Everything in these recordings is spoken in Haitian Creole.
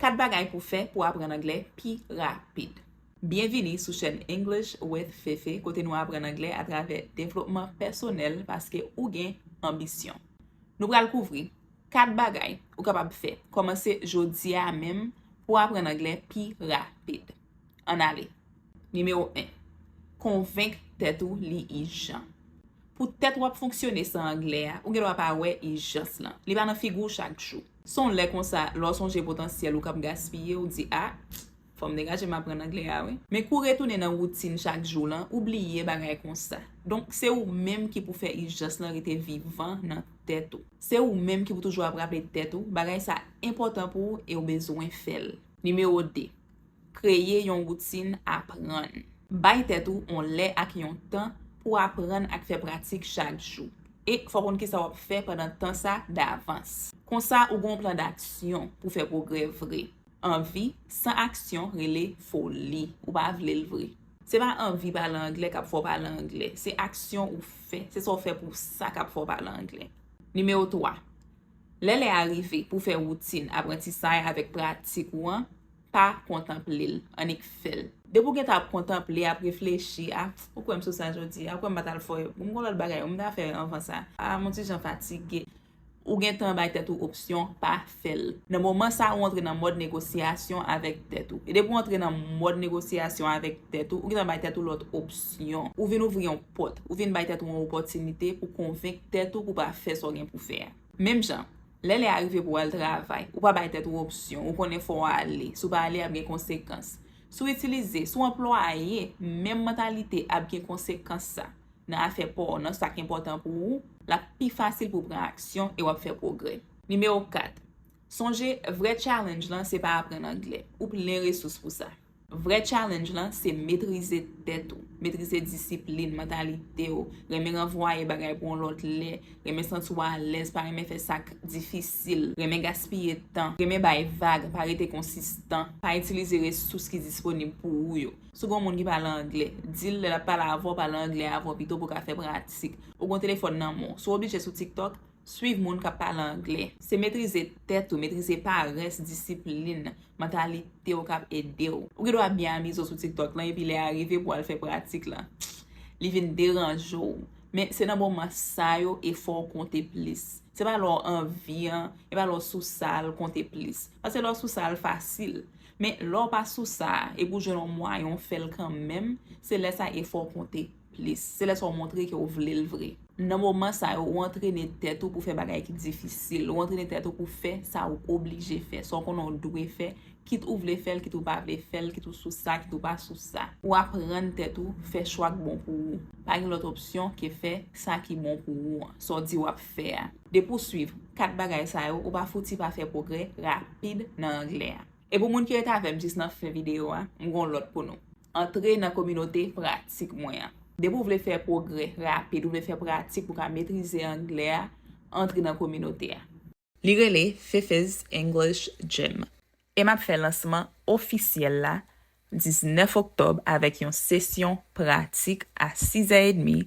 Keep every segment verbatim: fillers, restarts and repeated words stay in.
Kat bagay pou fè pou aprann anglè pi rapid. Byenvini sou chèn English with Fefe, kote nou aprann anglè atravè devlopman pèsonèl paske ou gen anbisyon. Nou pral kouvri kat bagay ou kapab fè, kòmanse jodi a menm, pou aprann anglè pi rapid. Ann ale. Nimewo en, konvenk tèt ou li ijan. Pou tèt w ap fonksyone san anglè a, ou gen dwa pa wè ijans lan. Li pa nan figi w chak jou. Se yon lè konsa, lè w sonje potansyèl ou k ap gaspiye, ou di, "A, fò m degaje m aprann anglè a, wi." Men kou w retounen nan woutin chak jou lan, ou bliye bagay konsa. Donk, se ou menm ki pou fè ijans lan rete vivan nan tèt ou. Se ou menm ki pou toujou ap raple tèt ou, bagay sa enpòtan pou ou e w bezwen fè l. Nimewo de, kreye yon woutin aprann. Bay tèt ou yon lè ak yon tan pou aprann ak fè pratik chak jou. E fò w konn kisa w ap fè pandan tan sa davans. Konsa, ou gen yon plan daksyon pou fè pwogrè vre. Anvi san aksyon rele foli. Ou pa vle l vre. Se pa anvi pale anglè k ap fè w pale anglè. Se aksyon ou fè. Se sa w fè pou sa k ap fè w pale anglè. Nimewo twa, lè lè a rive pou fè woutin aprantisay avèk pratik ou an, pa kontanple l, annik fè l. Depi w gentan ap kontanple, ap reflechi, a, ou kwè m sou sa jodi a, ou kwè m pa t al fè, m gon lòt bagay, m ta fè anvan sa, a, m on ti jan fatige. Ou gentan bay tèt ou opsyon, pa fè l. Nan moman sa, ou antre nan mòd negosyasyon avèk tèt ou. E depi w antre nan mòd negosyasyon avèk tèt ou, ou gentan bay tèt ou lòt opsyon. Ou vin ouvri yon pòt, ou vin bay tèt ou yon opòtinite pou konvenk tèt ou pou pa fè sa w gen pou fè a. Menm jan, lè lè a rive pou w al travay, ou pa bay tèt ou opsyon, ou konnen fò w ale. Si w pa ale, ap gen konsekans. Si w itilize, si w anplwaye menm mantalite ap gen konsekans sa nan afè pa w, nan sa k enpòtan pou ou, l ap pi fasil pou w pran aksyon e w ap fè pwogrè. Nimewo kat, sonje vrè challenge lan se pa aprann anglè. Ou plen resous pou sa. Vrè challenge lan se metrize tèt ou, metrize disiplin, mantalite w, renmen ranvwaye bagay pou yon lòt lè, renmen santi w alèz, pa renmen fè sa k difisil, renmen gaspiye tan, renmen bay vag, pa rete konsistan, pa itilize resous ki disponib pou ou yo. Si w gen yon moun ki pale anglè, di l lè l ap pale avè w, pale anglè avè w pito pou w ka fè pratik. Ou gen yon telefòn nan men w. Si w oblije sou TikTok, swiv moun k ap pale anglè. Se metrize tèt ou, metrize parès, disiplin, mantalite w k ap ede w. Ou gen dwa byen amize w sou TikTok lan, epi lè a rive pou w al fè pratik lan, li vin deranje w. Men se nan moman sa yo efò w konte plis. Se pa lè w anvi an, e pa lè w sou sa l konte plis. Paske lè w sou sa l fasil. Men lè w pa sou sa a, epi w jwenn yon mwayen w fè l kanmenm, se lè sa efò w konte plis. Se lè sa w montre ke w vle l vre. Nan moman sa yo, ou antrene tèt ou pou fè bagay ki difisil. Ou antrene tèt ou pou fè sa w oblije fè, sa w konnen w dwe fè, kit ou vle fè l, kit ou pa vle fè l, kit ou sou sa, kit ou pa sou sa. Ou aprann tèt ou fè chwa k bon pou ou. Pa gen lòt opsyon ke fè sa ki bon pou ou an, sa w di w ap fè a. Depi w swiv kat bagay sa yo, ou pa fouti pa fè pwogrè rapid nan anglè a. E pou moun ki ret avè m jis nan fen videyo a, m gen yon lòt pou nou. Antre nan kominote pratik mwen an. Depi w vle fè pwogrè rapid, ou vle fè pratik pou w ka metrize anglè a, antre nan kominote a. Li rele Fefe's English Gym. E m ap fè lansman ofisyèl la diznèf oktòb avèk yon sesyon pratik a sizè edmi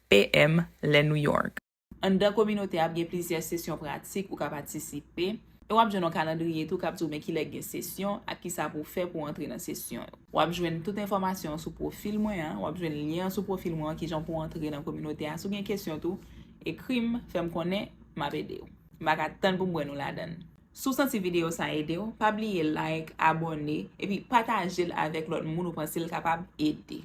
p m lè New York. Anndan kominote a ap gen plizyè sesyon pratik ou ka patisipe, e w ap jwenn yon kalandriye tou k ap di w men kilè k gen sesyon ak kisa pou w fè pou w antre nan sesyon yo. W ap jwenn tout enfòmasyon an sou pwofil mwen an, w ap jwenn lyen an sou pwofil mwen an, kijan pou w antre nan kominote a. Si w gen kesyon tou, ekri m, fè m konnen, m ap ede w. M pa ka tann pou m wè nou ladan l. Si w santi videyo sa ede w, pa bliye like, abòne, epi pataje l avèk lòt moun ou panse l kapab ede.